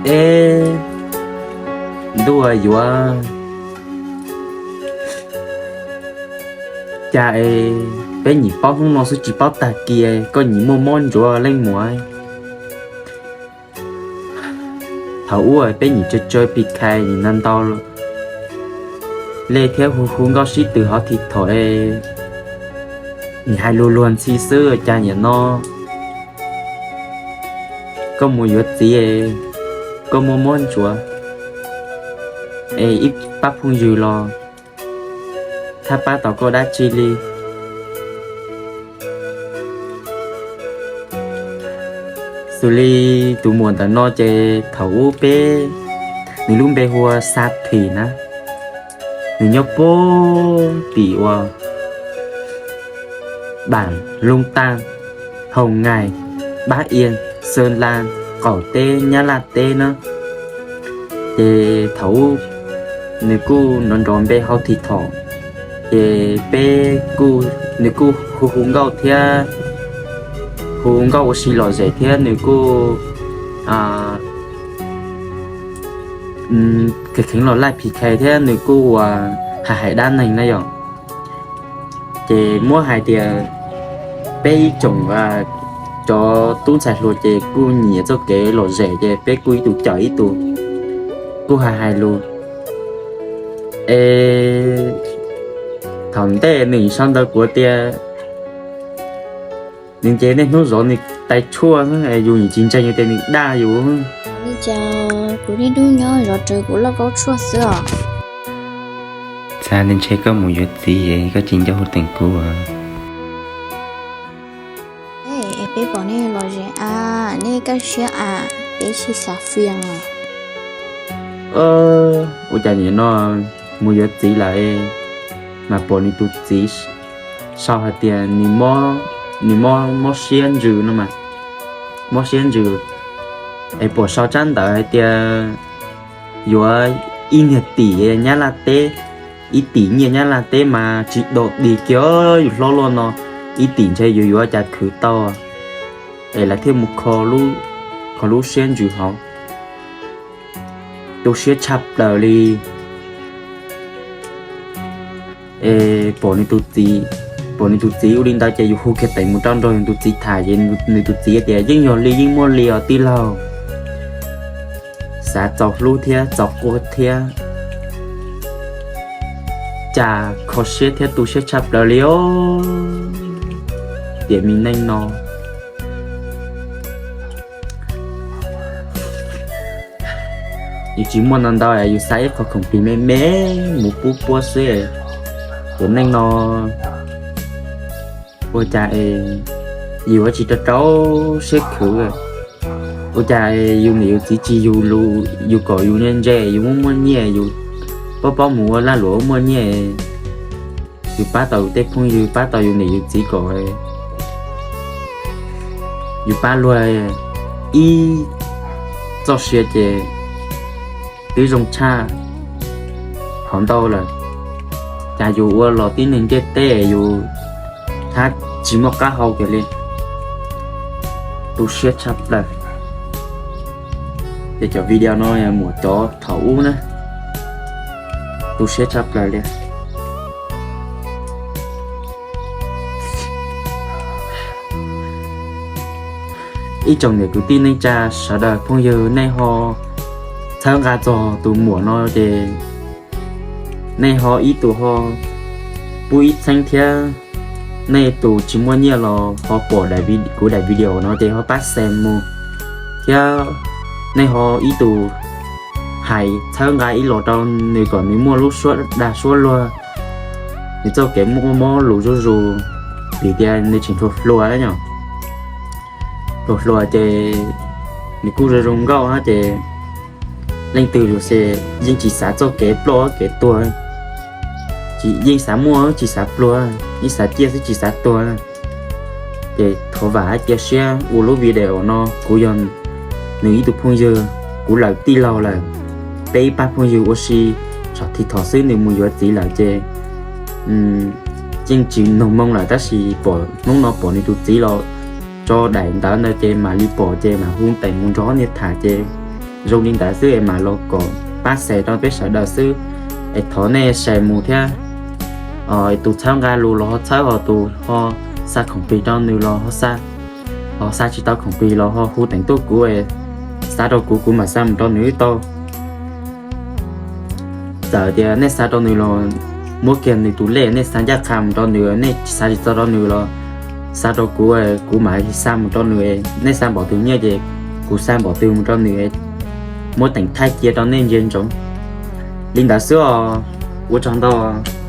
Eb, ntuj yuav cas es peb nyim paub hnub no xwb tsis paub tag kis koj nyim muaj mob ntsuav leej muam. Thaum ub peb nyim tsawg tsawg pis khais nim no ntau lej thiab hu hu nkauj sib tw hov thim thaum es nim hais lus luag ntxhi xwb, cas nim no koj mus yuav txiv, koj muaj mob ntsuav es ib pab phooj ywg los txhaj pab tau koj dab tsi li. Xws li tus muam ntawm no ces thaum ub peb, nws lub npe hu ua Xa Thim na, nws nyob puag tim uas Npaam, Looj Taaj, Hau Nkaim, Npab Ia, Xeeb Laj, qaum teb Nyab Laj teb na. Ces thaum ub nws kuj nrov nrov npe hov thim thaum, ces peb, nws kuj hu hu nkauj thiab, hu nkauj ua si lom zem thiab nws kuj kheev kheev los laij pis khais thiab nws kuj ua hais hais dab neeg na yom. Ces muab hais tias peb ib tsoom cov tub ntxhais hluas ces kuj nyiam txoj kev lom zem ces peb kuj ib tug cawm ib tug, kuj hais hais lus. Es thaum ntej nws sau ntawv kuv tias nws nce niaj hnub zov nws tais tshuaj, yus nim tsis ntseeg yus tias nws dag yus. Li cas kuv niaj hnub nyob zov rawv kuv lauj kaub tshuaj xwb os. Xav tias ntshe koj mus yuav txiv koj tsis nco hu teem kuv. Es peb pom nej los zem a, nej kaj siab a, peb tsis xav fias os. Ua cas nim no mus yuav txiv lawm mas pom nws tus txiv sau hais tias nws mob siab ntsws no mas, mob siab ntsws, es pom sau tsab ntawv hais tias yuav ib niag tim Nyab Laj teb, ib tim nyiaj Nyab Laj teb mas tsis dog dig kiag yus hlob luaj no, ib tim ntshe yuav yuav cas khwv tau, es lawv thiaj mus kho lub siab ntsws hauv, tu siab tshaj plaws li. Es pom nws tus txiv, pom nws tus txiv ua li ntawd ces yus hu kiag teem mus rau nrog nws tus txiv tham ces nws tus txiv tias yeej yog li yeej muaj li os tij laug. Xav txaus hlub thiab txaus quaj thiab cas kho siab thiab tu siab tshaj plaws li os. Tiam me neej no yus tsis muaj ntau ntau, yus xav ib qho khoom plig me me mus pub puab xwb. Tiam neej no ua cas es yus yuav tsis rau rau siab khwv, ua cas yus niam yus txiv tsis yug yus kom yus ntse ntse yus muaj muaj nyiaj, yus paub paub mus ua lag luam muaj nyiaj, yus pab tau yus tej phooj ywg, pab tau yus niam yus txiv kom yus pab luag ib txoj sia ces twb zoo tshaj qhov ntau lawm. Cas yus ua los tib neeg ntiaj teb yus hab tsis muaj qab hau kiag li. Tu siab tshaj plaws. Ces cov video no muam cov thaum ub na, tu siab tshaj plaws li. Ib tsoom niam kwv tij neej tsa sawv daws phooj ywg, nej ho txhawb nqa txog tus muam no ces nej ho ib tug ho pub ib txheeb thiab, nej tus tsis muaj nyiaj los ho pom kuv daim video no ces ho pab share mus thiab, nej ho ib tug hais txhawb nqa ib los rau nws kom nws muaj lub suab dag suab luag, nws txoj kev muaj mob lus zuj zus, vim tias nws tseem hluas hluas yom. Hluas hluas ces nws kuj zoo zoo nkauj hab ces leej twg los yeej tsis xav txoj kev ploj kev tuag, yeej xav muaj tsis xav pluag, yeej xav ciaj xwb tsis xav tuag. Ces thov vam hab cia siab ua lub video no, kuv yog nws ib tug phooj ywg, kuv lawm tij laug lawm, peb ib pab phooj ywg ua si, thaum thib thom xwb nws mus yuav txiv lawm ces yeej tsis noog moo lawm, tab sis pom hnub no pom nws tus txiv los tso daim ntawv ntawd ces mam li pom ces mam hu teem mus nrog niag tham ces zoo li ntawd xwb es mam los kom pab share rau peb sawv daws xwb. Es thov nej share mus thiab. Tus txhawb nqa lus los ho txhawb, ho tus ho xa khoom plig rau nws los ho xa, ho xa tsis tau khoom plig los ho hu teem tuaj kuv, xa rau kuv, kuv mam xa mus rau nws tau. Txawm tias nej xa rau nws los muab kiag nws tus lej, nej xa ncaj qha mus rau nws, nej xa tsis tau rau nws los xa rau kuv, kuv mam xa mus rau nws. Nej xa npaum twg nyiaj ces kuv xa npaum twg mus rau nws, muab teem thaij cia rau nej ntsia ntsoov. Li ntawd xwb os, ua tsaug ntau.